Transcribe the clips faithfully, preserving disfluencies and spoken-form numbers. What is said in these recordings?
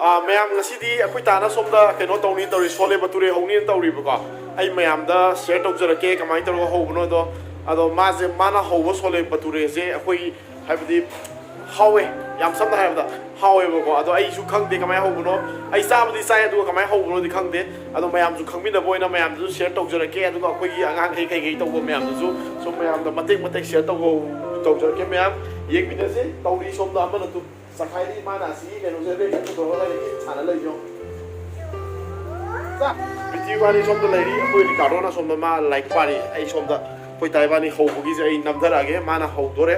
ꯑꯥ, ꯃꯌꯥꯝ, ꯉꯁꯤꯗꯤ ꯑꯩꯈꯣꯏ ꯇꯥꯅ ꯁꯣꯝꯗ ꯀꯩꯅꯣ ꯇꯧꯅꯤ ꯇꯧꯔꯤ, ꯁꯣꯂꯦ ꯕꯇꯨꯔꯦ ꯍꯧꯅꯤꯅ ꯇꯧꯔꯤꯕꯀꯣ꯫ ꯑꯩ ꯃꯌꯥꯝꯗ ꯁꯤꯌꯔ ꯇꯧꯖꯔꯛꯀꯦ ꯀꯃꯥꯏꯅ ꯇꯧꯔꯒ ꯍꯧꯕꯅꯣꯗꯣ꯫ ꯑꯗꯣ ꯃꯥꯁꯦ, ꯃꯥꯅ ꯍꯧꯕ ꯁꯣꯂꯦ ꯕꯇꯨꯔꯦꯁꯦ ꯑꯩꯈꯣꯏ, ꯍꯥꯏꯕꯗꯤ, ꯍꯥꯎꯋꯦ꯫ ꯌꯥꯝ ꯁꯝꯅ ꯍꯥꯏꯔꯕꯗ ꯍꯥꯎꯋꯦꯕꯀꯣ꯫ ꯑꯗꯣ ꯑꯩꯁꯨ ꯈꯪꯗꯦ ꯀꯃꯥꯏꯅ ꯍꯧꯕꯅꯣ, ꯑꯩ ꯆꯥꯕꯗꯤ ꯆꯥꯏ, ꯑꯗꯨꯒ ꯀꯃꯥꯏꯅ ꯍꯧꯕꯅꯣꯗꯤ ꯈꯪꯗꯦ꯫ ꯑꯗꯣ ꯃꯌꯥꯝꯁꯨ ꯈꯪꯃꯤꯟꯅꯕ ꯑꯣꯏꯅ ꯃꯌꯥꯝꯗꯁꯨ ꯁꯤꯌꯔ ꯇꯧꯖꯔꯛꯀꯦ, ꯑꯗꯨꯒ ꯑꯩꯈꯣꯏꯒꯤ ꯑꯉꯥꯡꯈꯩ ꯀꯩꯀꯩ ꯇꯧꯕ ꯃꯌꯥꯝꯗꯨꯁꯨ ꯁꯨꯝ ꯃꯌꯥꯝꯗ ꯃꯇꯦꯛ ꯃꯇꯦꯛ ꯁꯤꯌꯔ ꯇꯧꯕ ꯇꯧꯖꯔꯛꯀꯦ꯫ ꯃꯌꯥꯝ ꯌꯦꯡꯃꯤꯟꯅꯁꯤ꯫ ꯇꯧꯔꯤ ꯁꯣꯝꯗ ꯑꯃꯅ ꯇꯨ ꯆꯈꯥꯏꯔꯤ, ꯃꯥꯅ ꯑꯁꯤꯒꯤ ꯀꯩꯅꯣꯁꯦ ꯔꯦꯛꯁꯦ ꯄꯨꯊꯣꯛꯑꯒ ꯂꯩꯔꯤ, ꯁꯥꯟꯅ ꯂꯩꯁꯤ꯫ ꯆꯥ, ꯄ꯭ꯔꯤꯇꯤ ꯏꯕꯥꯅꯤ ꯁꯣꯝꯗ ꯂꯩꯔꯤ, ꯑꯩꯈꯣꯏ ꯔꯤꯀꯥꯔꯗꯣꯅ ꯁꯣꯝꯗ ꯃꯥ ꯂꯥꯏꯔꯤꯛ ꯄꯥꯔꯤ꯫ ꯑꯩ ꯁꯣꯝꯗ ꯑꯩꯈꯣꯏ ꯇꯥ ꯏꯕꯥꯅꯤ ꯍꯧꯕꯒꯤꯁꯦ ꯑꯩ ꯅꯝꯊꯔꯛꯑꯒꯦ, ꯃꯥꯅ ꯍꯧꯗꯣꯔꯦ꯫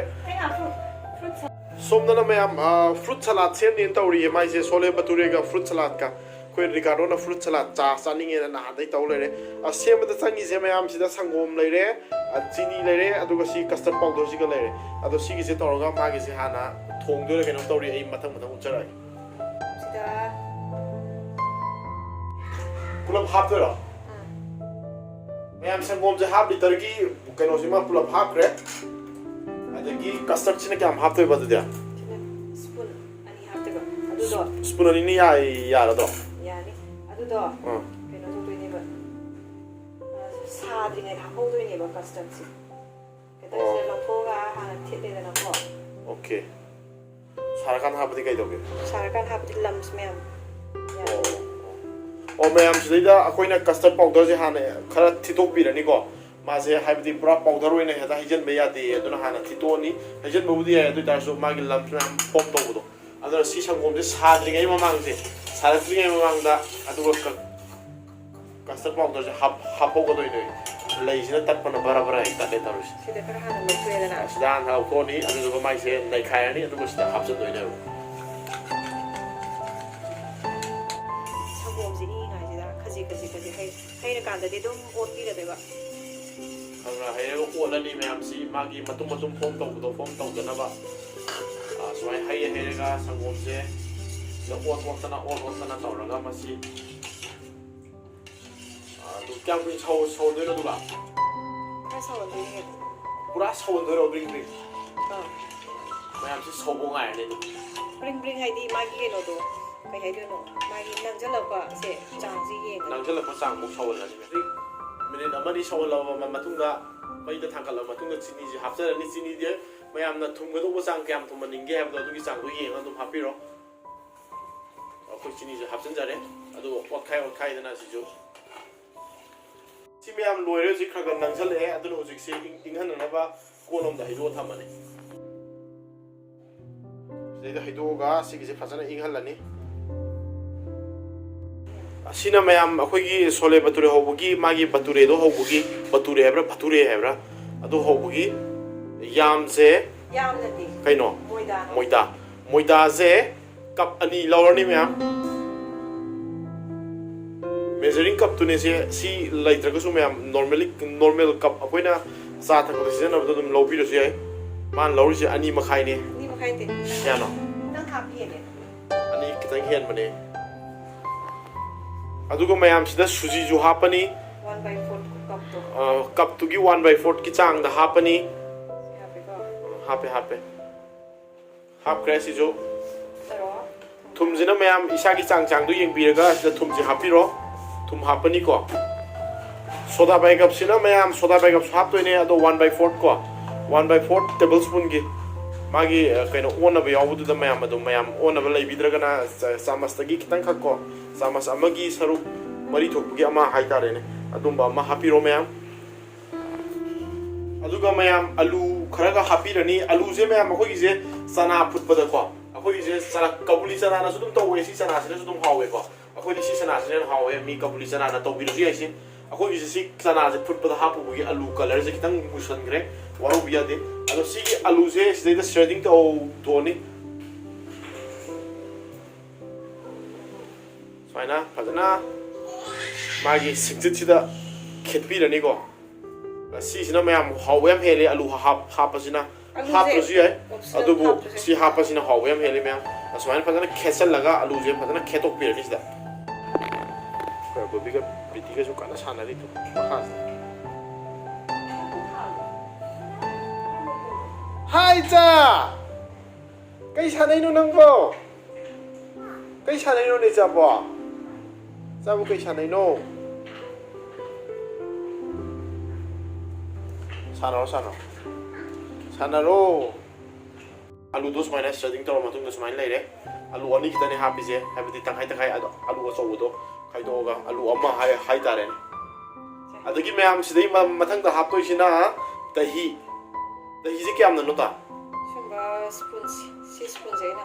ꯁꯣꯝꯗꯅ ꯃꯌꯥꯝ, ꯐ꯭ꯔꯨꯠ ꯁꯂꯥꯗ ꯁꯦꯝꯅꯦꯅ ꯇꯧꯔꯤꯌꯦ ꯃꯥꯏꯁꯦ, ꯁꯣꯂꯦ ꯕꯇꯨꯔꯦꯒ ꯐ꯭ꯔꯨꯠ ꯁꯂꯥꯗꯀ꯫ ꯑꯩꯈꯣꯏ ꯔꯤꯀꯥꯔꯗꯣꯅ ꯐ꯭ꯔꯨꯠ ꯁꯂꯥꯗ ꯆꯥ ꯆꯥꯅꯤꯡꯉꯦꯅ ꯅꯍꯥꯟꯗꯩ ꯇꯧ ꯂꯩꯔꯦ꯫ ꯑ, ꯁꯦꯝꯕꯗ ꯆꯪꯉꯤꯁꯦ ꯃꯌꯥꯝꯁꯤꯗ ꯁꯪꯒꯣꯝ ꯂꯩꯔꯦ, ꯑ, ꯆꯤꯅꯤ ꯂꯩꯔꯦ, ꯑꯗꯨꯒ ꯁꯤ ꯀꯁꯇꯔꯗ ꯄꯥꯎꯗꯔꯁꯤꯒ ꯂꯩꯔꯦ꯫ ꯑꯗꯣ ꯁꯤꯒꯤꯁꯦ ꯇꯧꯔꯒ ꯃꯥꯒꯤꯁꯦ ꯍꯥꯟꯅ ꯊꯣꯡꯗꯣꯏꯔꯥ ꯀꯩꯅꯣꯝ ꯇꯧꯔꯤ, ꯑꯩ ꯃꯊꯪ ꯃꯊꯪ ꯎꯠꯆꯔꯛꯑꯒꯦ꯫ ꯁꯤꯗ ꯄꯨꯂꯞ ꯍꯥꯞꯇꯣꯏꯔꯣ? ꯎꯝ꯫ ꯃꯌꯥꯝ, ꯁꯪꯒꯣꯝꯁꯦ ꯍꯥꯞ ꯂꯤꯇꯔꯒꯤ ꯀꯩꯅꯣꯁꯤꯃ ꯄꯨꯂꯞ ꯍꯥꯞꯈ꯭ꯔꯦ꯫ ꯑꯗꯒꯤ ꯀꯁꯇꯔꯗꯁꯤꯅ ꯀꯌꯥꯝ ꯍꯥꯞꯇꯣꯏꯕ ꯑꯗꯨꯗꯤ? ꯁꯤꯅ ꯁ꯭ꯄꯨꯟ ꯑꯅꯤ ꯍꯥꯞꯇꯣꯏꯕ꯫ ꯑꯗꯨꯗꯣ ꯁ꯭ꯄꯨꯟ ꯑꯅꯤꯅ ꯌꯥ-, ꯌꯥꯔꯗ꯭ꯔꯣ? ꯌꯥꯅꯤ꯫ ꯑꯗꯨꯗꯣ ꯑꯥ꯫ ꯀꯩꯅꯣ ꯇꯧꯗꯣꯏꯅꯦꯕ꯫ ꯑ, ꯁꯥꯗ꯭ꯔꯤꯉꯩꯗ ꯍꯥꯞꯍꯧꯗꯣꯏꯅꯦꯕ ꯀꯁꯇꯔꯗꯁꯦ꯫ ꯈꯤꯇꯪ ꯑꯣ꯫ ꯁꯤꯗ ꯂꯧꯊꯣꯛꯑꯒ ꯍꯥꯟꯅ ꯊꯤꯠꯂꯦꯗꯅꯀꯣ꯫ ꯑꯣꯀꯦ꯫ ꯁꯥꯔꯀꯥꯟꯗ ꯍꯥꯞꯄꯗꯤ ꯀꯩꯗꯧꯒꯦ? ꯁꯥꯔꯀꯥꯟꯗ ꯍꯥꯞꯄꯗꯤ ꯂꯝꯁ ꯃꯌꯥꯝ ꯌꯥꯝ ꯑꯣ꯫ ꯑꯣ, ꯃꯌꯥꯝ, ꯁꯤꯗꯩꯗ ꯑꯩꯈꯣꯏꯅ ꯀꯁꯇꯔꯗ ꯄꯥꯎꯗꯔꯁꯦ ꯍꯥꯟꯅ ꯈꯔ ꯊꯤꯠꯇꯣꯛꯄꯤꯔꯅꯤꯀꯣ꯫ ꯃꯥꯁꯦ, ꯍꯥꯏꯕꯗꯤ, ꯄꯨꯔꯥ ꯄꯥꯎꯗꯔ ꯑꯣꯏꯅ ꯍꯦꯛꯇ ꯍꯩꯖꯤꯟꯕ ꯌꯥꯗꯦ, ꯑꯗꯨꯅ ꯍꯥꯟꯅ ꯊꯤꯠꯇꯣꯛꯑꯅꯤ꯫ ꯍꯩꯖꯤꯟꯕꯕꯨꯗꯤ ꯌꯥꯏ, ꯑꯗꯨ ꯑꯣꯏ ꯇꯥꯔꯁꯨ ꯃꯥꯒꯤ ꯂꯝꯁ ꯃꯌꯥꯝ ꯐꯣꯝ ꯇꯧꯕꯗꯣ꯫ ꯑꯗꯨꯅ ꯁꯤ ꯁꯪꯒꯣꯝꯁꯦ ꯁꯥꯗ꯭ꯔꯤꯉꯩ ꯃꯃꯥꯡꯁꯦ, ꯁꯥꯔꯛꯇ꯭ꯔꯤꯉꯩ ꯃꯃꯥꯡꯗ, ꯑꯗꯨꯒ ꯀ-, ꯀꯁꯇꯔꯗ ꯄꯥꯎꯗꯔꯁꯦ ꯍꯥꯞ-, ꯍꯥꯞꯍꯧꯒꯗꯣꯏꯅꯦ꯫ ꯂꯩꯁꯤꯅ ꯇꯠꯄꯅ ꯕꯔꯥ ꯕꯔꯥ ꯍꯦꯛ ꯇꯠꯂꯦ ꯇꯧꯔꯤꯁꯦ꯫ ꯁꯤꯗ ꯈꯔ ꯍꯥꯟꯅ ꯂꯧꯊꯣꯛꯑꯦꯗꯅ꯫ ꯁꯤꯗ ꯍꯥꯟꯅ ꯂꯧꯊꯣꯛꯑꯅꯤ, ꯑꯗꯨꯗꯨꯒ ꯃꯥꯏꯁꯦ ꯅꯩꯈꯥꯏꯔꯅꯤ, ꯑꯗꯨꯒ ꯁꯤꯗ ꯍꯥꯞꯆꯤꯟꯗꯣꯏꯅꯦꯕ꯫ ꯁꯪꯒꯣꯝꯁꯦ ꯏꯪꯉꯤꯉꯥꯏꯁꯤꯗ ꯈꯖꯤꯛ ꯈꯖꯤꯛ ꯈꯖꯤꯛ ꯍꯩ-, ꯍꯩꯔꯀꯥꯟꯗꯗꯤ ꯑꯗꯨꯝ ꯑꯣꯠꯄꯤꯔꯗꯣꯏꯕ꯫ ꯈꯔ ꯈꯔ ꯍꯩꯔꯒ ꯑꯣꯠꯂꯅꯤ ꯃꯌꯥꯝꯁꯤ, ꯃꯥꯒꯤ ꯃꯇꯨꯝ ꯃꯇꯨꯝ ꯐꯣꯝ ꯇꯧꯕꯗꯣ ꯐꯣꯝ ꯇꯧꯗꯅꯕ꯫ ꯑꯥ, ꯁꯨꯃꯥꯏꯅ ꯍꯩ ꯍꯩꯔꯒ ꯁꯪꯒꯣꯝꯁꯦ ꯁꯤꯗ ꯑꯣꯠ ꯑꯣꯠꯇꯅ, ꯑꯣꯠ ꯑꯣꯠꯇꯅ ꯇꯧꯔꯒ ꯃꯁꯤ ꯑꯗꯨ ꯀꯌꯥꯝ ꯀꯨꯏꯅ ꯁꯧ-, ꯁꯧꯍꯟꯗꯣꯏꯅꯣ ꯑꯗꯨꯒ? ꯈꯔ ꯁꯧꯍꯟꯗꯣꯏꯅꯦ꯫ ꯄꯨꯔꯥ ꯁꯧꯍꯟꯗꯣꯏꯔꯣ, ꯕ꯭ꯔꯤꯡ ꯕ꯭ꯔꯤꯡ? ꯑꯥ꯫ ꯃꯌꯥꯝꯁꯤ ꯁꯧꯕ ꯉꯥꯏꯔꯅꯤ ꯑꯗꯨꯝ꯫ ꯕ꯭ꯔꯤꯡ ꯕ꯭ꯔꯤꯡ ꯍꯥꯏꯗꯤ ꯃꯥꯒꯤ ꯀꯩꯅꯣꯗꯣ, ꯀꯩ ꯍꯥꯏꯗꯣꯏꯅꯣ? ꯃꯥꯒꯤ ꯅꯪꯁꯤꯜꯂꯛꯄꯁꯦ ꯆꯥꯡꯁꯤ ꯌꯦꯡꯉꯒ꯫ ꯅꯪꯁꯤꯜꯂꯛꯄ ꯆꯥꯡꯃꯨꯛ ꯁꯧꯍꯜꯂꯅꯤ꯫ ꯍꯧꯖꯤꯛ ꯃꯤꯅꯤꯠ ꯑꯃꯅꯤ ꯁꯧꯍꯜꯂꯕ ꯃꯇꯨꯡꯗ, ꯃꯩꯗ ꯊꯥꯡꯒꯠꯂꯕ ꯃꯇꯨꯡꯗ ꯆꯤꯅꯤꯁꯤ ꯍꯥꯞꯆꯔꯅꯤ꯫ ꯆꯤꯅꯤꯗꯤ ꯃꯌꯥꯝꯅ ꯊꯨꯝꯒꯗꯧꯕ ꯆꯥꯡ, ꯀꯌꯥꯝ ꯊꯨꯝꯍꯟꯅꯤꯡꯒꯦ ꯍꯥꯏꯕꯗꯣ ꯑꯗꯨꯒꯤ ꯆꯥꯡꯗꯣ ꯌꯦꯡꯉꯒ ꯑꯗꯨꯝ ꯍꯥꯞꯄꯤꯔꯣ꯫ ꯑꯩꯈꯣꯏ ꯆꯤꯅꯤꯁꯦ ꯍꯥꯞꯆꯤꯟꯖꯔꯦ꯫ ꯑꯗꯨꯒ ꯑꯣꯠꯈꯥꯏ ꯑꯣꯠꯈꯥꯏꯗꯅ ꯁꯤꯁꯨ ꯁꯤ ꯃꯌꯥꯝ ꯂꯣꯏꯔꯦ꯫ ꯍꯧꯖꯤꯛ ꯈꯔ ꯈꯔ ꯅꯪꯁꯜꯂꯛꯑꯦ꯫ ꯑꯗꯨꯅ ꯍꯧꯖꯤꯛꯁꯤ ꯏꯪ- ꯏꯪꯍꯟꯅꯅꯕ ꯀꯣꯜ ꯑꯃꯗ ꯍꯩꯗꯣꯛꯑ ꯊꯝꯃꯅꯤ꯫ ꯁꯤꯗꯩꯗ ꯍꯩꯗꯣꯛꯑꯒ ꯁꯤꯒꯤꯁꯦ ꯐꯖꯅ ꯏꯪꯍꯜꯂꯅꯤ꯫ ꯑꯁꯤꯅ ꯃꯌꯥꯝ ꯑꯩꯈꯣꯏꯒꯤ ꯁꯣꯂꯦ ꯕꯇꯨꯔꯦ ꯍꯧꯕꯒꯤ, ꯃꯥꯒꯤ ꯕꯇꯨꯔꯦꯗꯣ ꯍꯧꯕꯒꯤ, ꯕꯇꯨꯔꯦ ꯍꯥꯏꯕ꯭ꯔꯥ ꯕꯇꯨꯔꯦ ꯍꯥꯏꯕ꯭ꯔꯥ, ꯑꯗꯨ ꯍꯧꯕꯒꯤ ꯌꯥꯝꯁꯦ ꯌꯥꯝꯅꯗꯤ ꯀꯩꯅꯣ? ꯃꯣꯏꯗꯥ ꯃꯣꯏꯗꯥ꯫ ꯃꯣꯏꯗꯥꯁꯦ ꯀꯞ ꯑꯅꯤ ꯂꯧꯔꯅꯤ ꯃꯌꯥꯝ꯫ ꯃꯦꯖꯔꯤꯡ ꯀꯞꯇꯨꯅꯦ ꯁꯦ꯫ ꯁꯤ ꯂꯩꯇ꯭ꯔꯒꯁꯨ ꯃꯌꯥꯝ ꯅꯣꯔꯃꯦꯜꯂꯤ, ꯅꯣꯔꯃꯦꯜ ꯀꯞ ꯑꯩꯈꯣꯏꯅ ꯆꯥ ꯊꯛꯄꯗ ꯁꯤꯖꯤꯟꯅꯕꯗꯣ ꯑꯗꯨꯝ ꯂꯧꯕꯤꯔꯁꯨ ꯌꯥꯏ꯫ ꯃꯥꯅ ꯂꯧꯔꯤꯁꯦ ꯑꯅꯤ ꯃꯈꯥꯏꯅꯦ꯫ ꯑꯅꯤ ꯃꯈꯥꯏꯗꯤ ꯀꯌꯥꯅꯣ? ꯈꯤꯇꯪ ꯍꯥꯞꯄꯤꯌꯦꯅꯦ꯫ ꯑꯅꯤ ꯈꯤꯇꯪ ꯍꯦꯟꯕꯅꯦ꯫ ꯑꯗꯨꯒ ꯃꯌꯥꯝꯁꯤꯗ ꯁꯨꯖꯤꯁꯨ ꯍꯥꯞꯄꯅꯤ꯫ ꯋꯥꯟ ꯕꯥꯏ ꯐꯣꯔ ꯀꯞꯇꯣ ꯑ, ꯀꯞꯇꯨꯒꯤ ꯋꯥꯟ ꯕꯥꯏ ꯐꯣꯔꯠꯀꯤ ꯆꯥꯡꯗ ꯍꯥꯞꯄꯅꯤ꯫ ꯁꯤ ꯍꯥꯞꯄꯦꯀꯣ꯫ ꯍꯥꯞꯄꯦ ꯍꯥꯞꯄꯦ꯫ ꯍꯥꯞꯈ꯭ꯔꯦ ꯁꯤꯁꯨ꯫ ꯇꯧꯔꯣ꯫ ꯊꯨꯝꯁꯤꯅ ꯃꯌꯥꯝ ꯏꯁꯥꯒꯤ ꯆꯥꯡ ꯆꯥꯡꯗꯣ ꯌꯦꯡꯕꯤꯔꯒ ꯁꯤꯗ ꯊꯨꯝꯁꯤ ꯍꯥꯞꯄꯤꯔꯣ꯫ ꯊꯨꯝ ꯍꯥꯞꯄꯅꯤꯀꯣ꯫ ꯁꯣꯗꯥ ꯕꯥꯏꯒꯞꯁꯤꯅ ꯃꯌꯥꯝ, ꯁꯣꯗꯥ ꯕꯥꯏꯒꯞꯁꯨ ꯍꯥꯞꯇꯣꯏꯅꯦ꯫ ꯑꯗꯣ ꯋꯥꯟ ꯕꯥꯏ ꯐꯣꯔꯠ ꯀꯣ, ꯋꯥꯟ ꯕꯥꯏ ꯐꯣꯔꯠ ꯇꯦꯕꯜ ꯁ꯭ꯄꯨꯟꯒꯤ ꯃꯥꯒꯤ, ꯑ, ꯀꯩꯅꯣ ꯑꯣꯟꯅꯕ ꯌꯥꯎꯕꯗꯨꯗ ꯃꯌꯥꯝ ꯑꯗꯨꯝ, ꯃꯌꯥꯝ ꯑꯣꯟꯅꯕ ꯂꯩꯕꯤꯗ꯭ꯔꯒꯅ ꯆ- ꯆꯥꯃꯁꯇꯒꯤ ꯈꯤꯇꯪꯈꯛ ꯀꯣ, ꯆꯥꯃꯁ ꯑꯃꯒꯤ ꯁꯔꯨꯛ ꯃꯔꯤ ꯊꯣꯛꯄꯒꯤ ꯑꯃ ꯍꯥꯏꯇꯥꯔꯦꯅꯦ, ꯑꯗꯨꯝꯕ ꯑꯃ ꯍꯥꯞꯄꯤꯔꯣ ꯃꯌꯥꯝ꯫ ꯑꯗꯨꯒ ꯃꯌꯥꯝ ꯑꯂꯨ ꯈꯔꯒ ꯍꯥꯞꯄꯤꯔꯅꯤ꯫ ꯑꯂꯨꯁꯦ ꯃꯌꯥꯝ ꯑꯩꯈꯣꯏꯒꯤꯁꯦ ꯆꯅꯥ ꯐꯨꯠꯄꯗꯀꯣ, ꯑꯩꯈꯣꯏꯒꯤꯁꯦ ꯆꯅꯥ, ꯀꯕꯨꯂꯤ ꯆꯅꯥꯅꯁꯨ ꯑꯗꯨꯝ ꯇꯧꯋꯦ꯫ ꯁꯤ ꯆꯅꯥꯁꯤꯅꯁꯨ ꯑꯗꯨꯝ ꯍꯥꯎꯋꯦꯀꯣ꯫ ꯑꯩꯈꯣꯏꯗꯤ ꯁꯤ ꯆꯅꯥꯁꯤꯅ ꯍꯦꯟꯅ ꯍꯥꯎꯋꯦ꯫ ꯃꯤ ꯀꯕꯨꯂꯤ ꯆꯅꯥꯅ ꯇꯧꯕꯤꯔꯁꯨ ꯌꯥꯏ꯫ ꯁꯤ ꯑꯩꯈꯣꯏꯒꯤꯁꯦ ꯁꯤ ꯆꯅꯥꯁꯦ ꯐꯨꯠꯄꯗ ꯍꯥꯞꯄꯨꯕꯒꯤ ꯑꯂꯨ ꯀꯂꯔꯁꯦ ꯈꯤꯇꯪ ꯃꯨꯁꯟꯈ꯭ꯔꯦ, ꯋꯥꯔꯧꯕ ꯌꯥꯗꯦ꯫ ꯑꯗꯣ ꯁꯤꯒꯤ ꯑꯂꯨꯁꯦ ꯁꯤꯗꯩꯗ ꯁ꯭ꯔꯦꯗꯤꯡ ꯇꯧꯊꯣꯛꯑꯅꯤ꯫ ꯁꯨꯃꯥꯏꯅ ꯐꯖꯅ ꯃꯥꯒꯤ ꯁꯤꯡꯆꯤꯠꯁꯤꯗ ꯈꯦꯠꯄꯤꯔꯅꯤꯀꯣ꯫ ꯁꯤꯁꯤꯅ ꯃꯌꯥꯝ ꯍꯥꯎꯕ ꯌꯥꯝ ꯍꯦꯜꯂꯦ, ꯑꯂꯨ ꯍꯥꯞ- ꯍꯥꯞꯄꯁꯤꯅ꯫ ꯑꯂꯨꯁꯦ ꯍꯥꯞꯇ꯭ꯔꯁꯨ ꯌꯥꯏ, optional ꯑꯗꯨꯕꯨ ꯍꯥꯞꯄꯁꯦ꯫ ꯁꯤ ꯍꯥꯞꯄꯁꯤꯅ ꯍꯥꯎꯕ ꯌꯥꯝ ꯍꯦꯜꯂꯦ ꯃꯌꯥꯝ꯫ ꯑꯁꯨꯃꯥꯏꯅ ꯐꯖꯅ ꯈꯦꯠꯆꯜꯂꯒ ꯑꯂꯨꯁꯦ ꯐꯖꯅ ꯈꯦꯠꯇꯣꯛꯄꯤꯔꯅꯤ ꯁꯤꯗ꯫ ꯕꯣꯕꯤꯒ ꯕꯤꯇꯤꯒꯁꯨ ꯀꯟꯅ ꯁꯥꯟꯅꯔꯤ ꯃꯈꯥꯁꯤꯗ꯫ ꯍꯥꯏ ꯏꯆꯥ! ꯀꯩ ꯁꯥꯟꯅꯩꯅꯣ ꯅꯪꯕꯣ? ꯀꯩ ꯁꯥꯟꯅꯩꯅꯣꯅꯦ, ꯏꯆꯥꯕꯣ? ꯏꯆꯥꯕꯨ ꯀꯩ ꯁꯥꯟꯅꯩꯅꯣ? ꯁꯥꯟꯅꯔꯣ, ꯁꯥꯟꯅꯔꯣ꯫ ꯁꯥꯟꯅꯔꯣ꯫ ꯑꯂꯨꯗꯣ ꯁꯨꯃꯥꯏꯅ ꯁ꯭ꯔꯦꯗꯤꯡ ꯇꯧꯔ ꯃꯇꯨꯡꯗ ꯁꯨꯃꯥꯏꯅ ꯂꯩꯔꯦ꯫ ꯑꯂꯨ ꯑꯅꯤ ꯈꯤꯇꯅꯦ ꯍꯥꯞꯄꯤꯁꯦ, ꯍꯥꯏꯕꯗꯤ ꯇꯪꯈꯥꯏ ꯇꯪꯈꯥꯏ, ꯑꯗꯣ ꯑꯂꯨ ꯑꯆꯧꯕꯗꯣ ꯈꯥꯏꯗꯣꯛꯑꯒ ꯑꯂꯨ ꯑꯃ ꯍꯥꯏ-, ꯍꯥꯏꯇꯥꯔꯦꯅꯦ꯫ ꯑꯗꯒꯤ ꯃꯌꯥꯝ ꯁꯤꯗꯩ ꯃ-, ꯃꯊꯪꯗ ꯍꯥꯞꯇꯣꯏꯁꯤꯅ ꯗꯍꯤ꯫ ꯗꯍꯤꯁꯦ ꯀꯌꯥꯝꯅꯅꯣ, ꯇꯥ? ꯁꯨꯝꯕ ꯁ꯭ꯄꯨꯟꯁꯦ, ꯁꯤ ꯁ꯭ꯄꯨꯟꯁꯦ ꯑꯩꯅ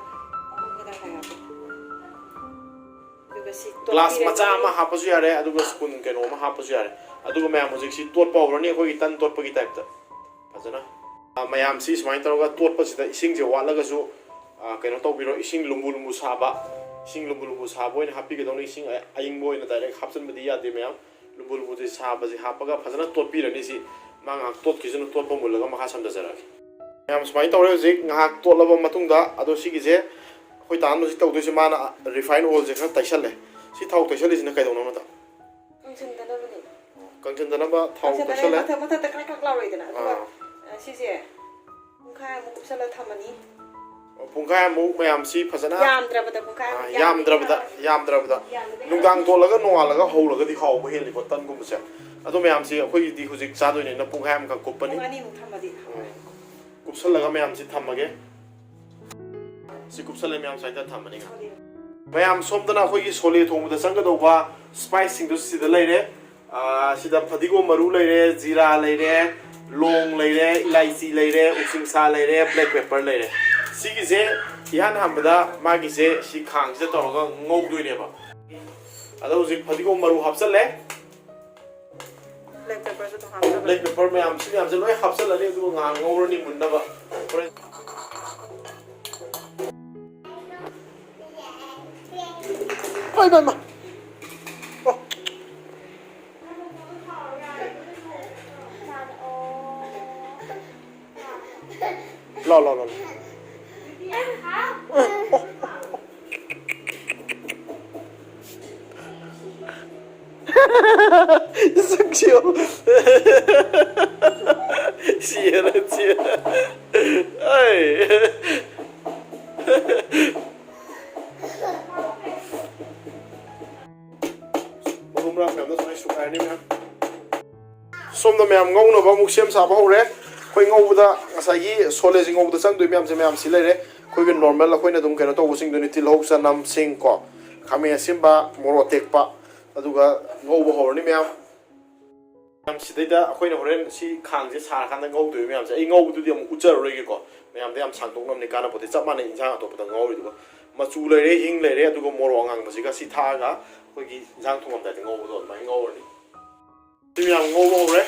ꯑꯍꯨꯝꯒ ꯇꯪꯈꯥꯏ ꯍꯥꯞꯄꯦ꯫ ꯑꯗꯨꯒ ꯁꯤ ꯒ꯭ꯂꯥꯁ ꯇꯣꯠꯄꯤꯔꯅꯤ꯫ ꯃꯆꯥ ꯑꯃ ꯍꯥꯞꯄꯁꯨ ꯌꯥꯔꯦ, ꯑꯗꯨꯒ ꯁ꯭ꯄꯨꯟ ꯀꯩꯅꯣ ꯑꯃ ꯍꯥꯞꯄꯁꯨ ꯌꯥꯔꯦ꯫ ꯑꯗꯨꯒ ꯃꯌꯥꯝ ꯍꯧꯖꯤꯛ ꯁꯤ ꯇꯣꯠꯄ ꯍꯧꯔꯅꯤ, ꯑꯩꯈꯣꯏꯒꯤ ꯇꯟ ꯇꯣꯠꯄꯒꯤ ꯇꯥꯏꯞꯇ꯫ ꯐꯖꯅ꯫ ꯑ, ꯃꯌꯥꯝꯁꯤ ꯁꯨꯃꯥꯏꯅ ꯇꯧꯔꯒ ꯇꯣꯠꯄꯁꯤꯗ ꯏꯁꯤꯡꯁꯦ ꯋꯥꯠꯂꯒꯁꯨ, ꯑ, ꯀꯩꯅꯣ ꯇꯧꯕꯤꯔꯣ, ꯏꯁꯤꯡ ꯂꯨꯝꯕꯨ ꯂꯨꯝꯕꯨ ꯁꯥꯕ, ꯏꯁꯤꯡ ꯂꯨꯝꯕꯨ ꯂꯨꯝꯕꯨ ꯁꯥꯕ ꯑꯣꯏꯅ ꯍꯥꯞꯄꯤꯒꯗꯧꯅꯤ꯫ ꯏꯁꯤꯡ ꯑ-, ꯑꯏꯪꯕ ꯑꯣꯏꯅ ꯗꯥꯏꯔꯦꯛ ꯍꯥꯞꯆꯤꯟꯕꯗꯤ ꯌꯥꯗꯦ ꯃꯌꯥꯝ꯫ ꯂꯨꯝꯕꯨ ꯂꯨꯝꯕꯨꯁꯦ ꯁꯥꯕꯁꯦ ꯍꯥꯞꯄꯒ ꯐꯖꯅ ꯇꯣꯠꯄꯤꯔꯅꯤ꯫ ꯁꯤ ꯃꯥ ꯉꯥꯏꯍꯥꯛ ꯇꯣꯠꯈꯤꯁꯅꯨ, ꯇꯣꯠꯄ ꯃꯨꯜꯂꯒ ꯃꯈꯥ ꯁꯝꯊꯖꯔꯛꯑꯒꯦ꯫ ꯃꯌꯥꯝ ꯁꯨꯃꯥꯏꯅ ꯇꯧꯔꯦ꯫ ꯍꯧꯖꯤꯛ ꯉꯥꯏꯍꯥꯛ ꯇꯣꯠꯂꯕ ꯃꯇꯨꯡꯗ, ꯑꯗꯣ ꯁꯤꯒꯤꯁꯦ ꯑꯩꯈꯣꯏ ꯇꯥꯅ ꯍꯧꯖꯤꯛ ꯇꯧꯗꯣꯏꯁꯦ, ꯃꯥꯅ ꯔꯤꯐꯥꯏꯟ ꯑꯣꯏꯜꯁꯦ ꯈꯔ ꯇꯩꯁꯜꯂꯦ꯫ ꯁꯤ ꯊꯥꯎ ꯇꯩꯁꯜꯂꯤꯁꯤꯅ ꯀꯩꯗꯧꯅꯕꯅꯣ? ꯀꯪꯁꯤꯟꯗꯅꯕꯅꯤ꯫ ꯀꯪꯁꯤꯟꯗꯅꯕ ꯊꯥꯎ ꯀꯪꯁꯤꯟꯗꯅꯕ ꯇꯩꯁꯜꯂꯦ꯫ ꯃꯊꯛ-, ꯃꯊꯛꯇ ꯀ꯭ꯔꯛ ꯀ꯭ꯔꯛ ꯂꯥꯎꯔꯣꯏꯗꯅ꯫ ꯑꯗꯨꯒ, ꯑꯥ꯫ ꯑ, ꯁꯤꯁꯦ ꯄꯨꯡꯈꯥꯏꯃꯨꯛ ꯀꯨꯞꯁꯜꯂ ꯊꯝꯃꯅꯤ꯫ ꯑꯣ, ꯄꯨꯡꯈꯥꯏꯃꯨꯛ ꯃꯌꯥꯝꯁꯤ ꯐꯖꯅ, ꯌꯥꯝꯗ꯭ꯔꯕꯗ ꯄꯨꯡꯈꯥꯏꯃꯨꯛ, ꯑꯥ, ꯌꯥꯝꯗ꯭ꯔꯕꯗ, ꯌꯥꯝꯗ꯭ꯔꯕꯗ꯫ ꯌꯥꯝꯗ꯭ꯔꯕꯗ ꯅꯨꯡꯗꯥꯡ ꯇꯣꯠꯂꯒ ꯅꯣꯡꯉꯥꯜꯂꯒ ꯍꯧꯔꯒꯗꯤ ꯍꯥꯎꯕ ꯍꯦꯜꯂꯤꯀꯣ ꯇꯟꯒꯨꯝꯕꯁꯦ꯫ ꯑꯗꯣ ꯃꯌꯥꯝꯁꯤ ꯑꯩꯈꯣꯏꯒꯤꯗꯤ ꯍꯧꯖꯤꯛ ꯆꯥꯗꯣꯏꯅꯤꯅ ꯄꯨꯡꯈꯥꯏ ꯑꯃꯈꯛ ꯀꯨꯞꯄꯅꯤ꯫ ꯄꯨꯡ ꯑꯅꯤꯃꯨꯛ ꯊꯝꯃꯗꯤ ꯍꯥꯎꯔꯦ꯫ ꯎꯝ꯫ ꯀꯨꯞꯁꯜꯂꯒ ꯃꯌꯥꯝꯁꯤ ꯊꯝꯃꯒꯦ꯫ ꯁꯤ ꯀꯨꯞꯁꯜꯂꯦ ꯃꯌꯥꯝ, ꯁ꯭ꯋꯥꯏꯗ ꯊꯝꯃꯅꯤ ꯉꯥꯏꯍꯥꯛ꯫ ꯃꯌꯥꯝ, ꯁꯣꯝꯗꯅ ꯑꯩꯈꯣꯏꯒꯤ ꯁꯣꯂꯦ ꯊꯣꯡꯕꯗ ꯆꯪꯒꯗꯧꯕ ꯁ꯭ꯄꯥꯏꯁꯁꯤꯡꯗꯨ ꯁꯤꯗ ꯂꯩꯔꯦ꯫ ꯑꯥ, ꯁꯤꯗ ꯐꯗꯤꯒꯣꯝ ꯃꯔꯨ ꯂꯩꯔꯦ, ꯖꯤꯔꯥ ꯂꯩꯔꯦ, ꯂꯣꯡ ꯂꯩꯔꯦ, ꯏꯂꯥꯏꯆꯤ ꯂꯩꯔꯦ, ꯎꯁꯤꯡꯁꯥ ꯂꯩꯔꯦ, ꯕ꯭ꯂꯦꯛ ꯄꯦꯄꯔ ꯂꯩꯔꯦ꯫ ꯁꯤꯒꯤꯁꯦ ꯏꯍꯥꯟ ꯍꯥꯟꯕꯗ ꯃꯥꯒꯤꯁꯦ ꯁꯤ ꯈꯥꯡꯁꯤꯗ ꯇꯧꯔꯒ ꯉꯧꯗꯣꯏꯅꯦꯕ꯫ ꯑꯗꯣ ꯍꯧꯖꯤꯛ ꯐꯗꯤꯒꯣꯝ ꯃꯔꯨ ꯍꯥꯞꯆꯜꯂꯦ꯫ ꯕ꯭ꯂꯦꯛ ꯄꯦꯄꯔꯁꯨ ꯑꯗꯨꯝ ꯍꯥꯞꯆꯜꯂꯦ꯫ ꯕ꯭ꯂꯦꯛ ꯄꯦꯄꯔ ꯃꯌꯥꯝꯁꯤ ꯃꯌꯥꯝꯁꯦ ꯂꯣꯏ ꯍꯥꯞꯆꯜꯂꯅꯤ, ꯑꯗꯨꯒ ꯉꯥꯏꯍꯥꯛ ꯉꯧꯔꯅꯤ ꯃꯨꯟꯅꯕ꯫ ꯍꯣꯔꯦꯟ ꯏꯃꯥ, ꯏꯃꯥ, ꯏꯃꯥ꯫ ꯑꯣ꯫ ꯂꯥꯎ, ꯂꯥꯎ, ꯂꯥꯎ, ꯂꯥꯎ꯫ ꯁꯛꯁꯤ ꯌꯦꯡꯉꯨ꯫ ꯁꯤꯔꯦ, ꯁꯤꯔꯦ꯫ ꯑꯩ꯫ ꯃꯌꯥꯝꯗꯣ ꯁꯨꯃꯥꯏꯅ ꯁꯨꯒꯥꯏꯔꯅꯤ ꯃꯌꯥꯝ꯫ ꯁꯣꯝꯗ ꯃꯌꯥꯝ ꯉꯧꯅꯕ ꯑꯃꯨꯛ ꯁꯦꯝ ꯁꯥꯕ ꯍꯧꯔꯦ꯫ ꯑꯩꯈꯣꯏ ꯉꯧꯕꯗ ꯉꯁꯥꯏꯒꯤ ꯁꯣꯂꯦꯁꯤ ꯉꯧꯕꯗ ꯆꯪꯗꯣꯏ ꯃꯌꯥꯝꯁꯦ, ꯃꯌꯥꯝ ꯁꯤ ꯂꯩꯔꯦ꯫ ꯑꯩꯈꯣꯏꯒꯤ ꯅꯣꯔꯃꯦꯜ ꯑꯩꯈꯣꯏꯅ ꯑꯗꯨꯝ ꯀꯩꯅꯣ ꯇꯧꯕꯁꯤꯡꯗꯨꯅꯤ, ꯇꯤꯜꯍꯧ, ꯆꯅꯝ, ꯁꯤꯡ ꯀꯣ, ꯈꯥꯃꯦꯟ ꯑꯁꯤꯟꯕ, ꯃꯣꯔꯣꯛ ꯑꯇꯦꯛꯄ, ꯑꯗꯨꯒ ꯉꯧꯕ ꯍꯧꯔꯅꯤ ꯃꯌꯥꯝ꯫ ꯃꯌꯥꯝ ꯁꯤꯗꯩꯗ ꯑꯩꯈꯣꯏꯅ ꯍꯣꯔꯦꯟ ꯁꯤ ꯈꯥꯡꯁꯦ ꯁꯥꯔꯀꯥꯟꯗ ꯉꯧꯗꯣꯏꯕ ꯃꯌꯥꯝꯁꯦ꯫ ꯑꯩ ꯉꯧꯕꯗꯨꯗꯤ ꯑꯃꯨꯛ ꯎꯠꯆꯔꯔꯣꯏꯒꯦꯀꯣ, ꯃꯌꯥꯝꯗ ꯌꯥꯝ ꯁꯥꯡꯗꯣꯛꯅꯕꯅꯤ, ꯀꯥꯟꯅꯕ ꯄꯣꯠꯇꯦ꯫ ꯆꯞ ꯃꯥꯟꯅꯩ ꯏꯟꯁꯥꯡ ꯑꯇꯣꯞꯄꯗ ꯉꯧꯔꯤꯗꯨꯒ꯫ ꯃꯆꯨ ꯂꯩꯔꯦ, ꯍꯤꯡ ꯂꯩꯔꯦ, ꯑꯗꯨꯒ ꯃꯣꯔꯣꯛ ꯑꯉꯥꯡꯕꯁꯤꯒ ꯁꯤ ꯊꯥꯛꯑꯒ ꯑꯩꯈꯣꯏꯒꯤ ꯏꯟꯁꯥꯡ ꯊꯣꯡꯉꯝꯗꯥꯏꯗ ꯉꯧꯕꯗꯣ ꯑꯗꯨꯃꯥꯏꯅ ꯉꯧꯔꯅꯤ꯫ ꯁꯤ ꯃꯌꯥꯝ ꯉꯧꯕ ꯍꯧꯔꯦ꯫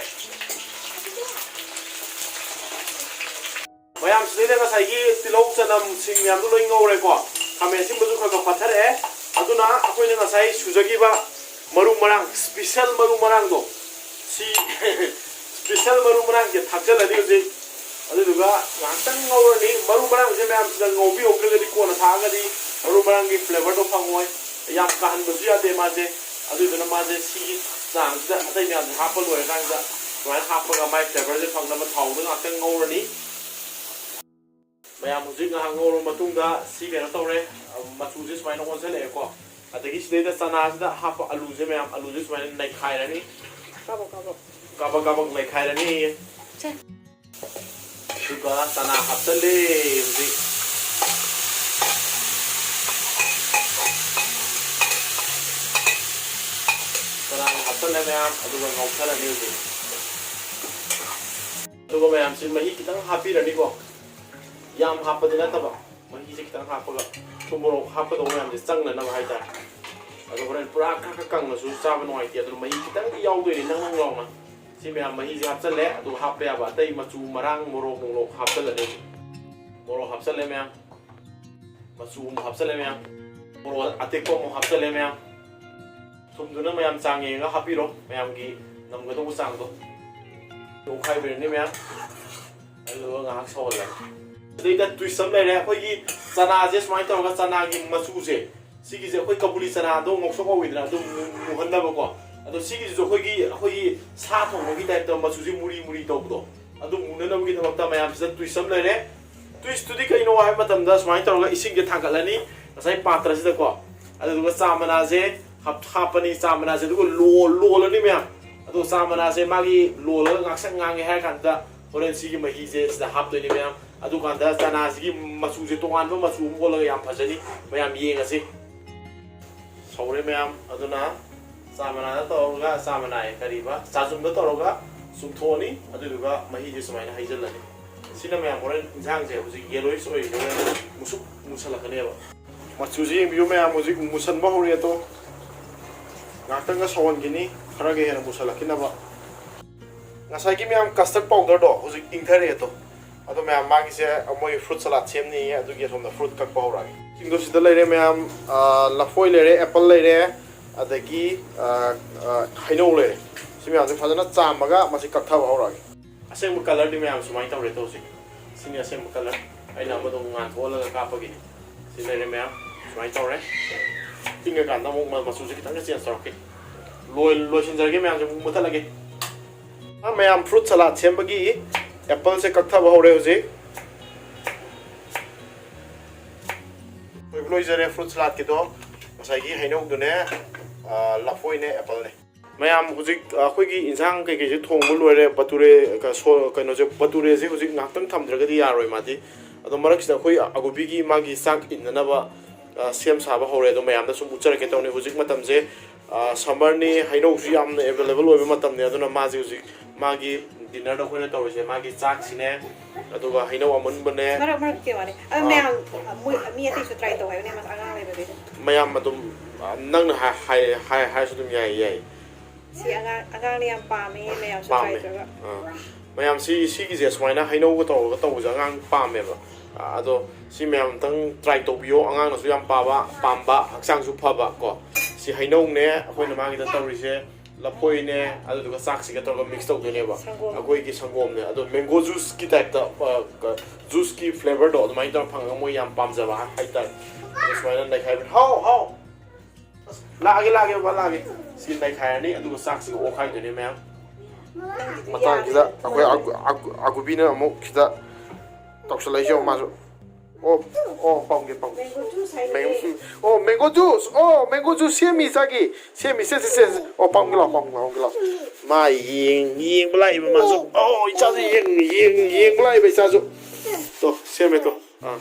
ꯃꯌꯥꯝ ꯁꯤꯗꯩꯗ ꯉꯁꯥꯏꯒꯤ ꯇꯤꯜꯍꯧ, ꯆꯅꯝ, ꯁꯤꯡ ꯃꯌꯥꯝꯗꯣ ꯂꯣꯏ ꯉꯧꯔꯦꯀꯣ꯫ ꯈꯥꯃꯦꯟ ꯑꯁꯤꯟꯕꯁꯨ ꯈꯔ ꯈꯔ ꯄꯠꯊꯔꯛꯑꯦ꯫ ꯑꯗꯨꯅ ꯑꯩꯈꯣꯏꯅ ꯉꯁꯥꯏ ꯁꯨꯖꯈꯤꯕ ꯃꯔꯨ ꯃꯔꯥꯡ, ꯏꯁꯄꯤꯁꯦꯜ ꯃꯔꯨ ꯃꯔꯥꯡꯗꯣ, ꯁꯤ ꯏꯁꯄꯤꯁꯦꯜ ꯃꯔꯨ ꯃꯔꯥꯡꯁꯦ ꯊꯥꯛꯆꯜꯂꯅꯤ ꯍꯧꯖꯤꯛ꯫ ꯑꯗꯨꯗꯨꯒ ꯉꯥꯏꯍꯥꯛꯇꯪ ꯉꯧꯔꯅꯤ꯫ ꯃꯔꯨ ꯃꯔꯥꯡꯁꯦ ꯃꯌꯥꯝꯁꯤꯗ ꯉꯧꯕꯤꯍꯧꯗ꯭ꯔꯒꯗꯤ ꯀꯣꯟꯅ ꯊꯥꯛꯑꯒꯗꯤ ꯃꯔꯨ ꯃꯔꯥꯡꯒꯤ ꯐ꯭ꯂꯦꯕꯔꯗꯣ ꯐꯪꯉꯣꯏ꯫ ꯌꯥꯝ ꯀꯥꯍꯟꯕꯁꯨ ꯌꯥꯗꯦ ꯃꯥꯁꯦ꯫ ꯑꯗꯨꯗꯨꯅ ꯃꯥꯁꯦ ꯁꯤꯒꯤ ꯆꯥꯡꯁꯤꯗ ꯑꯇꯩ ꯃꯌꯥꯝꯁꯦ ꯍꯥꯞꯄ ꯂꯣꯏꯔꯀꯥꯟꯁꯤꯗ ꯁꯨꯃꯥꯏꯅ ꯍꯥꯞꯄꯒ ꯃꯥꯏ ꯐ꯭ꯂꯦꯕꯔꯁꯦ ꯐꯪꯅꯕ ꯊꯥꯎꯗ ꯉꯥꯛꯇꯪ ꯉꯧꯔꯅꯤ꯫ ꯃꯌꯥꯝ ꯍꯧꯖꯤꯛ ꯉꯥꯏꯍꯥꯛ ꯉꯧꯔꯕ ꯃꯇꯨꯡꯗ ꯁꯤ ꯀꯩꯅꯣ ꯇꯧꯔꯦ, ꯃꯆꯨꯁꯦ ꯁꯨꯃꯥꯏꯅ ꯑꯣꯟꯁꯤꯜꯂꯛꯑꯦꯀꯣ꯫ ꯑꯗꯒꯤ ꯁꯤꯗꯩꯗ ꯆꯅꯥꯁꯤꯗ ꯍꯥꯞꯄ ꯑꯂꯨꯁꯦ ꯃꯌꯥꯝ, ꯑꯂꯨꯁꯦ ꯁꯨꯃꯥꯏꯅ ꯅꯩꯈꯥꯏꯔꯅꯤ꯫ ꯀꯥꯕꯛ ꯀꯥꯕꯛ꯫ ꯀꯥꯕꯛ ꯀꯥꯕꯛ ꯅꯩꯈꯥꯏꯔꯅꯤ꯫ ꯁꯦ꯫ ꯑꯗꯨꯒ ꯆꯅꯥ ꯍꯥꯞꯆꯜꯂꯦ ꯍꯧꯖꯤꯛ꯫ ꯆꯅꯥꯁꯦ ꯍꯥꯞꯆꯜꯂꯦ ꯃꯌꯥꯝ, ꯑꯗꯨꯒ ꯉꯧꯊꯔꯅꯤ ꯍꯧꯖꯤꯛ꯫ ꯑꯗꯨꯒ ꯃꯌꯥꯝꯁꯤ ꯃꯍꯤ ꯈꯤꯇꯪ ꯍꯥꯞꯄꯤꯔꯅꯤꯀꯣ, ꯌꯥꯝ ꯍꯥꯞꯄꯗꯤ ꯅꯠꯇꯕ, ꯃꯍꯤꯁꯦ ꯈꯤꯇꯪ ꯍꯥꯞꯄꯒ ꯊꯨꯝ ꯃꯣꯔꯣꯛ ꯍꯥꯞꯀꯗꯧꯕ ꯃꯌꯥꯝꯁꯦ ꯆꯪꯅꯅꯕ ꯍꯥꯏꯇꯥꯔꯦ꯫ ꯑꯗꯣ ꯍꯣꯔꯦꯟ ꯄꯨꯔꯥ ꯈꯔ ꯈꯔ ꯀꯪꯉꯁꯨ ꯆꯥꯕ ꯅꯨꯡꯉꯥꯏꯇꯦ, ꯑꯗꯨꯅ ꯃꯍꯤ ꯈꯤꯇꯪꯗꯤ ꯌꯥꯎꯗꯣꯏꯅꯤ ꯅꯪ ꯅꯪ ꯂꯥꯎꯅ꯫ ꯁꯤ ꯃꯌꯥꯝ ꯃꯍꯤꯁꯦ ꯍꯥꯞꯆꯜꯂꯦ, ꯑꯗꯨꯒ ꯍꯥꯞꯄ ꯌꯥꯕ ꯑꯇꯩ ꯃꯆꯨ, ꯃꯔꯥꯡ, ꯃꯣꯔꯣꯛ ꯅꯨꯡꯂꯣꯛ ꯍꯥꯞꯆꯜꯂꯅꯤ꯫ ꯃꯣꯔꯣꯛ ꯍꯥꯞꯆꯜꯂꯦ ꯃꯌꯥꯝ, ꯃꯆꯨ ꯑꯃꯨꯛ ꯍꯥꯞꯆꯜꯂꯦ ꯃꯌꯥꯝ, ꯃꯣꯔꯣꯛ ꯑꯇꯦꯛꯄ ꯑꯃꯨꯛ ꯍꯥꯞꯆꯜꯂꯦ ꯃꯌꯥꯝ꯫ ꯊꯨꯝꯗꯨꯅ ꯃꯌꯥꯝ ꯆꯥꯡ ꯌꯦꯡꯉꯒ ꯍꯥꯞꯄꯤꯔꯣ, ꯃꯌꯥꯝꯒꯤ ꯉꯝꯒꯗꯧꯕ ꯆꯥꯡꯗꯣ꯫ ꯑꯣꯠꯈꯥꯏꯕꯤꯔꯅꯤ ꯃꯌꯥꯝ, ꯑꯗꯨꯗꯨꯒ ꯉꯥꯏꯍꯥꯛ ꯁꯧꯍꯜꯂꯒ꯫ ꯑꯗꯩꯗ ꯇ꯭ꯋꯤꯁ ꯑꯃ ꯂꯩꯔꯦ꯫ ꯑꯩꯈꯣꯏꯒꯤ ꯆꯅꯥꯁꯦ ꯁꯨꯃꯥꯏꯅ ꯇꯧꯔꯒ, ꯆꯅꯥꯒꯤ ꯃꯆꯨꯁꯦ, ꯁꯤꯒꯤꯁꯦ ꯑꯩꯈꯣꯏ ꯀꯕꯨꯂꯤ ꯆꯅꯥꯗꯣ ꯉꯧꯁꯣꯛ ꯉꯧꯋꯤꯗꯅ, ꯑꯗꯨꯝ ꯃꯨ-, ꯃꯨꯍꯟꯅꯕꯀꯣ꯫ ꯑꯗꯣ ꯁꯤꯒꯤꯁꯤꯁꯨ ꯑꯩꯈꯣꯏꯒꯤ, ꯑꯩꯈꯣꯏꯒꯤ ꯁꯥ ꯊꯣꯡꯕꯒꯤ ꯇꯥꯏꯞꯇ ꯃꯆꯨꯁꯦ ꯃꯨꯔꯤ ꯃꯨꯔꯤ ꯇꯧꯕꯗꯣ, ꯑꯗꯨ ꯃꯨꯅꯅꯕꯒꯤꯗꯃꯛꯇ ꯃꯌꯥꯝꯁꯤꯗ ꯇ꯭ꯋꯤꯁ ꯑꯃ ꯂꯩꯔꯦ꯫ ꯇ꯭ꯋꯤꯁꯇꯨꯗꯤ ꯀꯩꯅꯣ ꯍꯥꯏꯕ ꯃꯇꯝꯗ, ꯁꯨꯃꯥꯏꯅ ꯇꯧꯔꯒ ꯏꯁꯤꯡꯁꯦ ꯊꯥꯡꯒꯠꯂꯅꯤ ꯉꯁꯥꯏ ꯄꯥꯇ꯭ꯔꯁꯤꯗꯀꯣ꯫ ꯑꯗꯨꯗꯨꯒ ꯆꯥ ꯃꯅꯥꯁꯦ ꯍꯥꯞ- ꯍꯥꯞꯄꯅꯤ ꯆꯥ ꯃꯅꯥꯁꯦ, ꯑꯗꯨꯒ ꯂꯣꯜ- ꯂꯣꯜꯂꯅꯤ ꯃꯌꯥꯝ꯫ ꯑꯗꯣ ꯆꯥ ꯃꯅꯥꯁꯦ ꯃꯥꯒꯤ ꯂꯣꯜꯂꯒ ꯉꯥꯛꯁꯪ ꯉꯥꯡꯉꯦ ꯍꯥꯏꯔ ꯀꯥꯟꯗ ꯍꯣꯔꯦꯟ ꯁꯤꯒꯤ ꯃꯍꯤꯁꯦ ꯁꯤꯗ ꯍꯥꯞꯇꯣꯏꯅꯤ ꯃꯌꯥꯝ꯫ ꯑꯗꯨꯀꯥꯟꯗ ꯆꯅꯥꯁꯤꯒꯤ ꯃꯆꯨꯁꯦ ꯇꯣꯉꯥꯟꯕ ꯃꯆꯨ ꯑꯃ ꯑꯣꯜꯂꯒ ꯌꯥꯝ ꯐꯖꯅꯤ ꯃꯌꯥꯝ, ꯌꯦꯡꯉꯁꯤ꯫ ꯁꯧꯔꯦ ꯃꯌꯥꯝ꯫ ꯑꯗꯨꯅ ꯆꯥ ꯃꯅꯥꯗ ꯇꯧꯔꯒ, ꯆꯥ ꯃꯅꯥ ꯍꯥꯏ, ꯀꯔꯤꯕ, ꯆꯥꯖꯨꯝꯗ ꯇꯧꯔꯒ ꯆꯨꯝꯊꯣꯛꯑꯅꯤ꯫ ꯑꯗꯨꯗꯨꯒ ꯃꯍꯤꯁꯦ ꯁꯨꯃꯥꯏꯅ ꯍꯩꯖꯤꯜꯂꯅꯤ꯫ ꯁꯤꯅ ꯃꯌꯥꯝ ꯍꯣꯔꯦꯟ ꯏꯟꯁꯥꯡꯁꯦ ꯍꯧꯖꯤꯛ ꯌꯦꯂꯣꯏꯁ ꯑꯣꯏꯔꯤꯁꯦ ꯍꯣꯔꯦꯟ ꯃꯨꯁꯨꯛ ꯃꯨꯁꯜꯂꯛꯀꯅꯦꯕ꯫ ꯃꯆꯨꯁꯤ ꯌꯦꯡꯕꯤꯌꯨ ꯃꯌꯥꯝ, ꯍꯧꯖꯤꯛ ꯃꯨꯁꯟꯕ ꯍꯧꯔꯦ ꯑꯗꯣ꯫ ꯉꯥꯛꯇꯪꯒ ꯁꯧꯍꯟꯈꯤꯅꯤ, ꯈꯔꯒ ꯍꯦꯟꯅ ꯃꯨꯁꯜꯂꯛꯈꯤꯅꯕ꯫ ꯉꯁꯥꯏꯒꯤ ꯃꯌꯥꯝ custard powderꯗꯣ ꯍꯧꯖꯤꯛ ꯏꯪꯊꯔꯛꯑꯦ ꯑꯗꯣ꯫ ꯑꯗꯣ ꯃꯌꯥꯝ ꯃꯥꯒꯤꯁꯦ ꯃꯣꯏ fruit salad ꯁꯦꯝꯅꯤꯌꯦ, ꯑꯗꯨꯒꯤ ꯑꯁꯣꯝꯗ fruit ꯀꯛꯄ ꯍꯧꯔꯛꯑꯒꯦ꯫ ꯁꯤꯡꯗꯣ ꯁꯤꯗ ꯂꯩꯔꯦ ꯃꯌꯥꯝ, ꯑ, ꯂꯐꯣꯏ ꯂꯩꯔꯦ, apple ꯂꯩꯔꯦ, ꯑꯗꯒꯤ, ꯑ, ꯑ, ꯍꯩꯅꯧ ꯂꯩꯔꯦ꯫ ꯁꯤ ꯃꯌꯥꯝꯁꯦ ꯐꯖꯅ ꯆꯥꯝꯃꯒ ꯃꯁꯤ ꯀꯛꯊꯕ ꯍꯧꯔꯛꯑꯒꯦ꯫ ꯑꯁꯦꯡꯕ colourꯗꯤ ꯃꯌꯥꯝ ꯁꯨꯃꯥꯏꯅ ꯇꯧꯔꯦ ꯇꯧꯁꯤ꯫ ꯁꯤꯅꯤ ꯑꯁꯦꯡꯕ colour꯫ ꯑꯩꯅ ꯑꯃꯗꯣ ꯉꯥꯟꯊꯣꯛꯍꯜꯂꯒ ꯀꯥꯞꯄꯒꯤꯅꯤ꯫ ꯁꯤ ꯂꯩꯔꯦ ꯃꯌꯥꯝ, ꯁꯨꯃꯥꯏꯅ ꯇꯧꯔꯦ꯫ ꯏꯪꯉꯀꯥꯟꯗ ꯑꯃꯨꯛ ꯃ-, ꯃꯆꯨꯁꯦ ꯈꯤꯇꯪꯒ change ꯇꯧꯔꯛꯀꯦ꯫ ꯂꯣꯏ-, ꯂꯣꯏꯁꯤꯟꯖꯔꯒꯦ ꯃꯌꯥꯝꯁꯦ, ꯑꯃꯨꯛ ꯃꯨꯊꯠꯂꯒꯦ꯫ ꯑ, ꯃꯌꯥꯝ fruit salad ꯁꯦꯝꯕꯒꯤ appleꯁꯦ ꯀꯛꯊꯕ ꯍꯧꯔꯦ ꯍꯧꯖꯤꯛ꯫ ꯂꯣꯏꯕꯨ ꯂꯣꯏꯖꯔꯦ fruit saladꯀꯤꯗꯣ꯫ ꯉꯁꯥꯏꯒꯤ ꯍꯩꯅꯧꯗꯨꯅꯦ, ꯑ, ꯂꯐꯣꯏꯅꯦ, appleꯅꯦ꯫ ꯃꯌꯥꯝ ꯍꯧꯖꯤꯛ ꯑꯩꯈꯣꯏꯒꯤ ꯏꯟꯁꯥꯡ ꯀꯩꯀꯩꯁꯦ ꯊꯣꯡꯕ ꯂꯣꯏꯔꯦ꯫ ꯕꯇꯨꯔꯦ, ꯀ-, ꯁꯣ-, ꯀꯩꯅꯣꯁꯦ, ꯕꯇꯨꯔꯦꯁꯦ ꯍꯧꯖꯤꯛ ꯉꯥꯏꯍꯥꯛꯇꯪ ꯊꯝꯗ꯭ꯔꯒꯗꯤ ꯌꯥꯔꯣꯏ ꯃꯥꯗꯤ꯫ ꯑꯗꯣ ꯃꯔꯛꯁꯤꯗ ꯑꯩꯈꯣꯏ ꯑꯒꯨꯕꯤꯒꯤ ꯃꯥꯒꯤ ꯆꯥꯛ ꯏꯟꯅꯅꯕ, ꯑ, ꯁꯦꯝ ꯁꯥꯕ ꯍꯧꯔꯦ꯫ ꯑꯗꯣ ꯃꯌꯥꯝꯗ ꯁꯨꯝ ꯎꯠꯆꯔꯛꯀꯦ ꯇꯧꯅꯤ꯫ ꯍꯧꯖꯤꯛ ꯃꯇꯝꯁꯦ, ꯑ, summerꯅꯤ, ꯍꯩꯅꯧꯁꯨ ꯌꯥꯝꯅ available ꯑꯣꯏꯕ ꯃꯇꯝꯅꯤ꯫ ꯑꯗꯨꯅ ꯃꯥꯁꯦ ꯍꯧꯖꯤꯛ ꯃꯥꯒꯤ dinnerꯗ ꯑꯩꯈꯣꯏꯅ ꯇꯧꯔꯤꯁꯦ ꯃꯥꯒꯤ ꯆꯥꯛꯁꯤꯅꯦ, ꯑꯗꯨꯒ ꯍꯩꯅꯧ ꯑꯃꯨꯟꯕꯅꯦ꯫ ꯃꯔꯛ ꯃꯔꯛꯀꯤ ꯋꯥꯅꯤ꯫ ꯑꯗꯣ ꯑꯥ꯫ ꯃꯌꯥꯝ, ꯃꯣꯏ, ꯃꯤ ꯑꯇꯩꯁꯨ try ꯇꯧ ꯍꯥꯏꯕꯅꯦ, ꯑꯉꯥꯡ ꯂꯩꯕꯗꯩꯗ꯫ ꯃꯌꯥꯝ ꯑꯗꯨꯝ, ꯑ, ꯅꯪꯅ ꯍꯥꯏ-, ꯍꯥꯏ-, ꯍꯥꯏ-, ꯍꯥꯏꯔꯁꯨ ꯑꯗꯨꯝ ꯌꯥꯏ, ꯌꯥꯏ꯫ ꯁꯤ ꯑꯉꯥꯡ, ꯑꯉꯥꯡꯅ ꯌꯥꯝ ꯄꯥꯝꯃꯦ, ꯃꯌꯥꯝꯁꯨ try ꯄꯥꯝꯃꯦ꯫ ꯇꯧꯔꯒ꯫ ꯑꯥ꯫ ꯃꯌꯥꯝ ꯁꯤ, ꯁꯤꯒꯤꯁꯦ ꯁꯨꯃꯥꯏꯅ ꯍꯩꯅꯧꯒ ꯇꯧꯔꯒ ꯇꯧꯕꯁꯦ ꯑꯉꯥꯡ ꯄꯥꯝꯃꯦꯕ꯫ ꯑ, ꯑꯗꯣ ꯁꯤ ꯃꯌꯥꯝ ꯑꯝꯇꯪ try ꯇꯧꯕꯤꯌꯣ, ꯑꯉꯥꯡꯅꯁꯨ ꯌꯥꯝ ꯄꯥꯕ, ꯄꯥꯝꯕ, ꯍꯛꯆꯥꯡꯁꯨ ꯐꯕ ꯀꯣ꯫ ꯁꯤ ꯍꯩꯅꯧꯅꯦ, ꯑꯩꯈꯣꯏꯅ ꯃꯥꯒꯤꯗ ꯇꯧꯔꯤꯁꯦ ꯂꯐꯣꯏꯅꯦ, ꯑꯗꯨꯗꯨꯒ ꯆꯥꯛꯁꯤꯒ ꯇꯧꯔꯒ mix ꯇꯧꯗꯣꯏꯅꯦꯕ꯫ ꯁꯪꯒꯣꯝ꯫ ꯑꯩꯈꯣꯏꯒꯤ ꯁꯪꯒꯣꯝꯅꯦ, ꯑꯗꯣ mango juiceꯀꯤ typeꯇ, ꯑ, ꯀ-, juiceꯀꯤ flavourꯗꯣ ꯑꯗꯨꯃꯥꯏꯅ ꯇꯧꯔ ꯐꯪꯉꯒ ꯃꯣꯏ ꯌꯥꯝ ꯄꯥꯝꯖꯕ ꯍꯥꯏ-, ꯍꯥꯏꯇꯥꯔꯦ꯫ ꯑꯗꯣ ꯁꯨꯃꯥꯏꯅ ꯅꯩꯈꯥꯏꯕꯅꯤ꯫ ꯍꯥꯎ, ꯍꯥꯎ! ꯑꯁ, ꯂꯥꯛꯑꯒꯦ, ꯂꯥꯛꯑꯒꯦ, ꯕꯕꯥ, ꯂꯥꯛꯑꯒꯦ꯫ ꯁꯤ ꯅꯩꯈꯥꯏꯔꯅꯤ, ꯑꯗꯨꯒ ꯆꯥꯛꯁꯤꯒ ꯑꯣꯠꯈꯥꯏꯗꯣꯏꯅꯦ ꯃꯌꯥꯝ꯫ ꯅꯪꯒꯤꯗꯤ ꯃꯇꯥꯡꯁꯤꯗ ꯌꯥꯔꯦ꯫ ꯑꯩꯈꯣꯏ ꯑꯒꯨ-, ꯑꯒꯨ-, ꯑꯒꯨꯕꯤꯅ ꯑꯃꯨꯛ ꯁꯤꯗ ꯇꯧꯁꯜꯂꯛꯏꯁꯦ ꯌꯦꯡꯉꯨ ꯃꯥꯁꯨ꯫ ꯑꯣ, ꯑꯣ, ꯄꯝꯒꯦ, ꯄꯝꯒꯦ꯫ Mango juice ꯍꯥꯏꯕꯅꯦ꯫ Mango juice꯫ ꯑꯣ, Mango juice, ꯑꯣ, mango juice ꯁꯦꯝꯃꯤ ꯏꯆꯥꯒꯤ꯫ ꯁꯦꯝꯃꯤ, ꯁꯦ, ꯁꯦ, ꯁꯦ, ꯁꯦ꯫ ꯑꯣ, ꯄꯥꯝꯒꯦ ꯂꯥꯎ, ꯄꯥꯝꯒꯦ ꯂꯥꯎ, ꯄꯥꯝꯒꯦ ꯂꯥꯎ꯫ ꯃꯥ ꯌꯦꯡ-, ꯌꯦꯡꯕ ꯂꯥꯛꯏꯕ ꯃꯥꯁꯨ꯫ ꯑꯣ, ꯏꯆꯥꯁꯨ ꯌꯦꯡ-, ꯌꯦꯡ-, ꯌꯦꯡꯕ ꯂꯥꯛꯏꯕ ꯏꯆꯥꯁꯨ꯫ ꯇꯣ, ꯁꯦꯝꯃꯦ ꯇꯣ꯫ ꯑꯥ꯫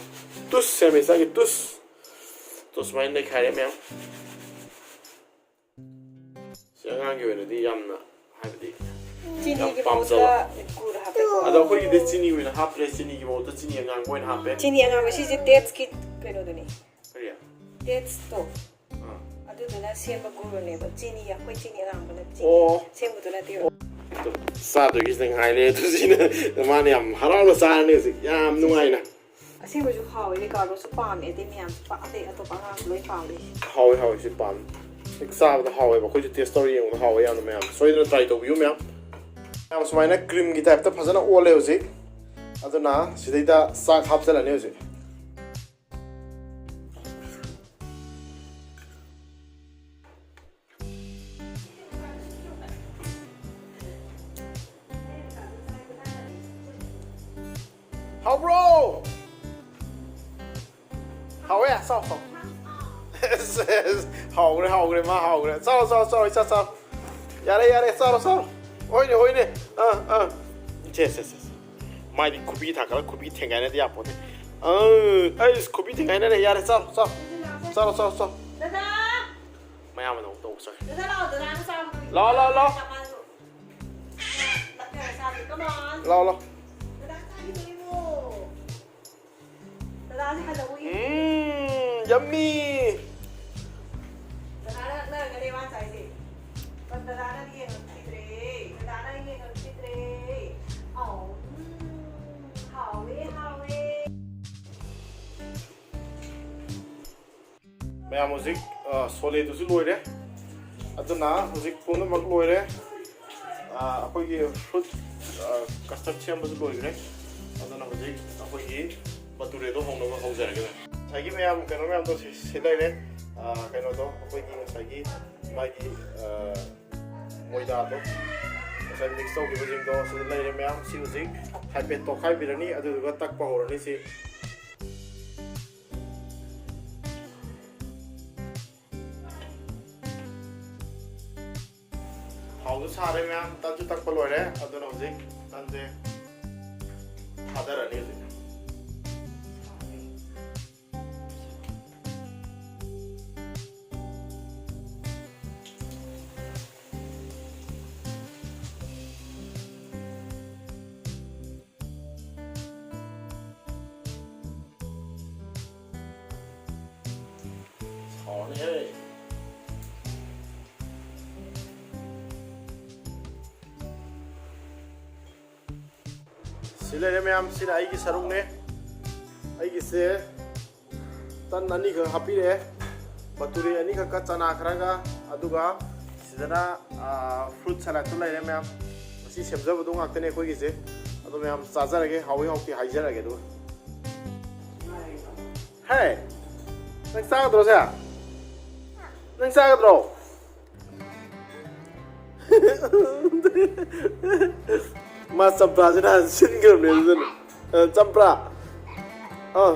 ꯇꯨꯁ ꯁꯦꯝꯃꯦ ꯏꯆꯥꯒꯤ, ꯇꯨꯁ꯫ ꯇꯣ, ꯁꯨꯃꯥꯏꯅ ꯂꯩꯈꯥꯏꯔꯦ ꯃꯌꯥꯝ꯫ ꯁꯤ ꯑꯉꯥꯡꯒꯤ ꯑꯣꯏꯅꯗꯤ ꯌꯥꯝꯅ, ꯍꯥꯏꯕꯗꯤ, ꯌꯥꯝ ꯆꯤꯅꯤꯒꯤ ꯄꯥꯝꯖꯕ꯫ ꯃꯍꯨꯠꯇ ꯒꯨꯔ ꯍꯥꯞꯄꯦꯀꯣ꯫ ꯑꯗꯣ ꯑꯩꯈꯣꯏꯒꯤꯗꯤ ꯆꯤꯅꯤ ꯑꯣꯏꯅ ꯍꯥꯞꯇ꯭ꯔꯦ, ꯆꯤꯅꯤꯒꯤ ꯃꯍꯨꯠꯇ ꯆꯤꯅꯤ ꯑꯉꯥꯡꯕ ꯑꯣꯏꯅ ꯍꯥꯞꯄꯦ꯫ ꯆꯤꯅꯤ ꯑꯉꯥꯡꯕ, ꯁꯤꯁꯦ dates ꯀꯤ ꯀꯩꯅꯣꯗꯨꯅꯤ꯫ ꯀꯔꯤ? Dates ꯇꯣ꯫ ꯑꯥ꯫ ꯑꯗꯨꯗꯨꯅ ꯁꯦꯝꯕ ꯒꯨꯔꯅꯦꯕ꯫ ꯆꯤꯅꯤ, ꯑꯩꯈꯣꯏ ꯆꯤꯅꯤ ꯑꯉꯥꯡꯕꯅ ꯆꯤꯅꯤ ꯑꯣ꯫ ꯁꯦꯝꯕꯗꯨ ꯅꯠꯇꯦꯕ꯫ ꯑꯗꯣ ꯆꯥꯗꯣꯏꯒꯤꯁꯤꯗ ꯉꯥꯏ ꯂꯩꯔꯦ꯫ ꯑꯗꯨꯁꯤꯅ ꯃꯥꯅ ꯌꯥꯝ ꯍꯔꯥꯎꯅ ꯆꯥꯔꯅꯤ ꯍꯧꯖꯤꯛ, ꯌꯥꯝ ꯅꯨꯡꯉꯥꯏꯅ꯫ ꯑꯁꯦꯡꯕꯁꯨ ꯍꯥꯎꯋꯦ, ꯔꯤꯀꯥꯔꯗꯣꯁꯨ ꯄꯥꯝꯃꯦ, ꯑꯗꯩ ꯃꯌꯥꯝꯁꯨ ꯄꯥ-, ꯑꯇꯩ ꯑꯇꯣꯞꯄ ꯑꯉꯥꯡꯁꯨ ꯂꯣꯏ ꯄꯥꯝꯃꯦ꯫ ꯍꯥꯎꯋꯦ, ꯍꯥꯎꯋꯦ, ꯁꯤ ꯄꯥꯝꯃꯦ꯫ ꯍꯦꯛ ꯆꯥꯕꯗ ꯍꯥꯎꯋꯦꯕ, ꯑꯩꯈꯣꯏꯁꯨ taste ꯇꯧꯔ ꯌꯦꯡꯕꯗ ꯍꯥꯎꯋꯦ ꯌꯥꯝꯅ꯫ ꯃꯌꯥꯝ ꯁꯣꯏꯗꯅ try ꯇꯧꯕꯤꯌꯨ ꯃꯌꯥꯝ꯫ ꯃꯌꯥꯝ ꯁꯨꯃꯥꯏꯅ cream ꯒꯤ type ꯇ ꯐꯖꯅ ꯑꯣꯜꯂꯦ ꯍꯧꯖꯤꯛ꯫ ꯑꯗꯨꯅ ꯁꯤꯗꯩꯗ ꯆꯥꯛ ꯍꯥꯞꯆꯜꯂꯅꯤ ꯍꯧꯖꯤꯛ꯫ ꯍꯥꯎꯕ꯭ꯔꯣ? ꯍꯥꯎꯋꯦ, ꯆꯥꯎ, ꯆꯥꯎ꯫ ꯑꯦꯁ, ꯑꯦꯁ, ꯍꯥꯎꯈ꯭ꯔꯦ, ꯍꯥꯎꯈ꯭ꯔꯦ, ꯃꯥ ꯍꯥꯎꯈ꯭ꯔꯦ꯫ ꯆꯥꯎ, ꯆꯥꯎ, ꯆꯥꯎ, ꯏꯆꯥ, ꯆꯥꯎ꯫ ꯌꯥꯔꯦ, ꯌꯥꯔꯦ, ꯆꯥꯔꯣ, ꯆꯥꯔꯣ꯫ ꯍꯣꯏꯅꯦ, ꯍꯣꯏꯅꯦ꯫ ꯑꯥ, ꯑꯥ꯫ ꯁꯦ, ꯁꯦ, ꯁꯦ, ꯁꯦ꯫ ꯃꯥꯏꯗꯤ ꯈꯨꯕꯤ ꯊꯥꯡꯒꯠꯂ ꯈꯨꯕꯤ ꯊꯦꯡꯒꯥꯏꯅꯗꯤ ꯌꯥꯄꯣꯠꯇꯦ꯫ ꯑꯥ, ꯑꯩꯁ, ꯈꯨꯕꯤ ꯊꯦꯡꯒꯥꯏꯅꯔꯦ꯫ ꯌꯥꯔꯦ, ꯆꯥꯔꯣ, ꯆꯥꯔꯣ꯫ ꯆꯥꯔꯣ, ꯆꯥꯔꯣ, ꯆꯥꯔꯣ꯫ ꯗꯗꯥ! ꯃꯌꯥꯝꯕꯗ ꯑꯃꯨꯛ ꯇꯧꯕ ꯆꯠꯈ꯭ꯔꯦ꯫ ꯗꯗꯥ ꯂꯥꯛꯑꯣ, ꯗꯗꯥꯅ ꯆꯥꯕ ꯂꯥꯛꯑꯣ, ꯂꯥꯛꯑꯣ, ꯂꯥꯛꯑꯣ꯫ ꯆꯥꯃꯜꯂꯨ꯫ ꯂꯥꯛꯑꯣ, ꯂꯥꯛꯑꯣ꯫ ꯗꯗꯥ ꯆꯥꯈꯤꯗꯣꯏꯅꯦ꯫ ꯗꯗꯥꯁꯦ ꯍꯜꯂꯛꯎ ꯌꯦꯡꯉꯨ꯫ ꯎꯝ, yummy꯫ ꯗꯗꯥꯅ ꯂꯛꯅꯔꯒꯅꯦ ꯃꯥ ꯆꯥꯏꯁꯦ꯫ ꯗꯗꯥꯅ ꯌꯦꯡꯉꯛꯈꯤꯗ꯭ꯔꯦ꯫ ꯗꯗꯥꯅ ꯌꯦꯡꯉꯛꯈꯤꯗ꯭ꯔꯦ꯫ ꯑꯥꯎ, ꯎꯝ, ꯍꯥꯎꯋꯦ, ꯍꯥꯎꯋꯦ꯫ ꯃꯌꯥꯝ ꯍꯧꯖꯤꯛ, ꯑ, ꯁꯣꯂꯦꯗꯨꯁꯨ ꯂꯣꯏꯔꯦ꯫ ꯑꯗꯨꯅ ꯍꯧꯖꯤꯛ ꯄꯨꯝꯅꯃꯛ ꯂꯣꯏꯔꯦ꯫ ꯑ, ꯑꯩꯈꯣꯏꯒꯤ fruit, ꯑ, custard ꯁꯦꯝꯕꯁꯨ ꯂꯣꯏꯈ꯭ꯔꯦ꯫ ꯑꯗꯨꯅ ꯍꯧꯖꯤꯛ ꯑꯩꯈꯣꯏꯒꯤ ꯕꯇꯨꯔꯦꯗꯣ ꯍꯧꯅꯕ ꯍꯧꯖꯔꯒꯦ꯫ ꯉꯁꯥꯏꯒꯤ ꯃꯌꯥꯝ ꯀꯩꯅꯣ ꯃꯌꯥꯝꯗꯣ ꯁꯤ, ꯁꯤ ꯂꯩꯔꯦ꯫ ꯑ, ꯀꯩꯅꯣꯗꯣ ꯑꯩꯈꯣꯏꯒꯤ ꯉꯁꯥꯏꯒꯤ ꯃꯥꯒꯤ, ꯑ, ꯃꯣꯏꯗꯥꯗꯣ ꯉꯁꯥꯏ mix ꯇꯧꯈꯤꯕꯁꯤꯡꯗꯣ ꯁꯤꯗ ꯂꯩꯔꯦ ꯃꯌꯥꯝ꯫ ꯁꯤ ꯍꯧꯖꯤꯛ ꯍꯥꯏꯐꯦꯠ ꯇꯣꯠꯈꯥꯏꯕꯤꯔꯅꯤ, ꯑꯗꯨꯗꯨꯒ ꯇꯛꯄ ꯍꯧꯔꯅꯤ ꯁꯤ꯫ ꯊꯥꯎꯁꯨ ꯁꯥꯔꯦ ꯃꯌꯥꯝ, ꯇꯟꯁꯨ ꯇꯛꯄ ꯂꯣꯏꯔꯦ꯫ ꯑꯗꯨꯅ ꯍꯧꯖꯤꯛ ꯇꯟꯁꯦ ꯊꯥꯗꯔꯅꯤ ꯍꯧꯖꯤꯛ꯫ ꯁꯥꯎꯔꯅꯤꯍꯦ꯫ ꯁꯤ ꯂꯩꯔꯦ ꯃꯌꯥꯝ, ꯁꯤꯅ ꯑꯩꯒꯤ ꯁꯔꯨꯛꯅꯦ꯫ ꯑꯩꯒꯤꯁꯦ ꯇꯟ ꯑꯅꯤꯈꯛ ꯍꯥꯞꯄꯤꯔꯛꯑꯦ, ꯕꯇꯨꯔꯤ ꯑꯅꯤꯈꯛꯀ ꯆꯅꯥ ꯈꯔꯒ, ꯑꯗꯨꯒ ꯁꯤꯗꯅ, ꯑꯥ, fruit saladꯇꯨ ꯂꯩꯔꯦ ꯃꯌꯥꯝ꯫ ꯉꯁꯤ ꯁꯦꯝꯖꯕꯗꯣ ꯉꯥꯛꯇꯅꯦ ꯑꯩꯈꯣꯏꯒꯤꯁꯦ꯫ ꯑꯗꯣ ꯃꯌꯥꯝ ꯆꯥꯖꯔꯒꯦ, ꯍꯥꯎꯏ ꯍꯥꯎꯇꯦ ꯍꯥꯏꯖꯔꯒꯦ ꯑꯗꯨꯒ꯫ ꯍꯦ! ꯅꯪ ꯆꯥꯒꯗ꯭ꯔꯣ ꯁꯦ? ꯅꯪ ꯆꯥꯒꯗ꯭ꯔꯣ? ꯃꯥ ꯆꯝꯄ꯭ꯔꯥꯁꯤ ꯅꯍꯥꯟ ꯁꯤꯟꯈ꯭ꯔꯕꯅꯦ ꯑꯗꯨꯗꯅꯦ꯫ ꯑ, ꯆꯝꯄ꯭ꯔꯥ꯫ ꯑꯥ꯫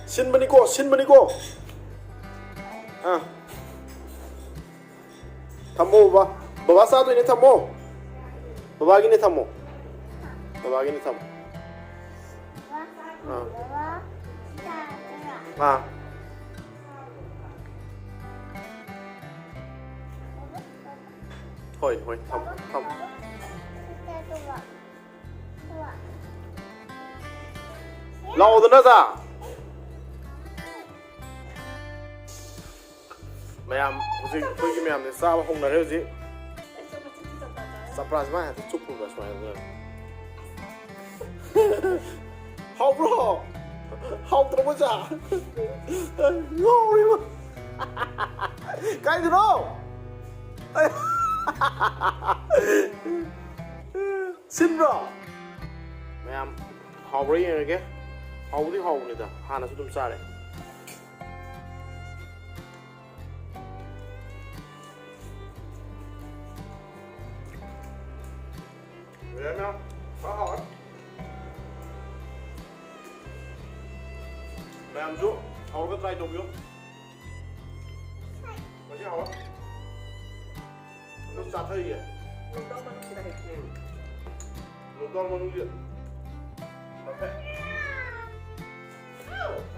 ꯁꯤꯟꯕꯅꯤꯀꯣ, ꯁꯤꯟꯕꯅꯤꯀꯣ꯫ ꯑꯥ꯫ ꯊꯝꯃꯣ ꯕꯕꯥ꯫ ꯕꯕꯥ ꯆꯥꯗꯣꯏꯅꯦ, ꯊꯝꯃꯣ꯫ ꯕꯕꯥꯒꯤꯅꯦ, ꯊꯝꯃꯣ꯫ ꯕꯕꯥꯒꯤꯅꯦ, ꯊꯝꯃꯣ꯫ ꯑꯥ꯫ ꯑꯥ꯫ ꯍꯣꯏ, ꯍꯣꯏ, ꯊꯝꯃꯣ, ꯊꯝꯃꯣ꯫ ꯂꯥꯛꯑꯣꯗꯅ, ꯁꯥ꯫ ꯃꯌꯥꯝ ꯍꯧꯖꯤꯛ ꯑꯩꯈꯣꯏꯒꯤ ꯃꯌꯥꯝꯁꯦ ꯆꯥꯕ ꯍꯧꯅꯔꯦ ꯍꯧꯖꯤꯛ꯫ ꯆꯝꯄ꯭ꯔꯥꯁꯤ ꯃꯥ ꯍꯦꯛꯇ ꯆꯨꯞꯄꯨꯕ ꯁꯨꯃꯥꯏꯅ꯫ ꯍꯥꯎꯕ꯭ꯔꯣ? ꯍꯥꯎꯇ꯭ꯔꯣ, ꯃꯆꯥ? ꯉꯥꯎꯔꯤꯕ꯫ ꯀꯥꯏꯗꯅꯣ? ꯁꯤꯟꯕ꯭ꯔꯣ? ꯃꯌꯥꯝ, ꯍꯥꯎꯕ꯭ꯔꯥ ꯌꯦꯡꯉꯒꯦ꯫ ꯍꯥꯎꯕꯨꯗꯤ ꯍꯥꯎꯕꯅꯤꯗ, ꯍꯥꯟꯅꯁꯨ ꯑꯗꯨꯝ ꯆꯥꯔꯦ꯫ ꯂꯣꯏꯔꯦ ꯃꯌꯥꯝ, ꯐꯖꯅ ꯍꯥꯎꯔꯦ꯫ ꯃꯌꯥꯝꯁꯨ ꯍꯧꯔꯒ try ꯇꯧꯕꯤꯌꯨ꯫ ꯃꯁꯤ ꯍꯥꯎꯔꯦ꯫ ꯑꯗꯨꯝ ꯆꯥꯊꯔꯤꯌꯦ꯫ ꯂꯣꯛꯗꯥꯎꯟ ꯃꯅꯨꯡꯁꯤꯗ ꯍꯦꯛ ꯎꯝ꯫ ꯂꯣꯛꯗꯥꯎꯟ ꯃꯅꯨꯡꯁꯤꯗ꯫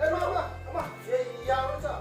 ꯑꯦ, ꯃꯥ, ꯃꯥ, ꯃꯥ, ꯌꯥ-, ꯌꯥꯔꯣꯏ ꯆꯥ꯫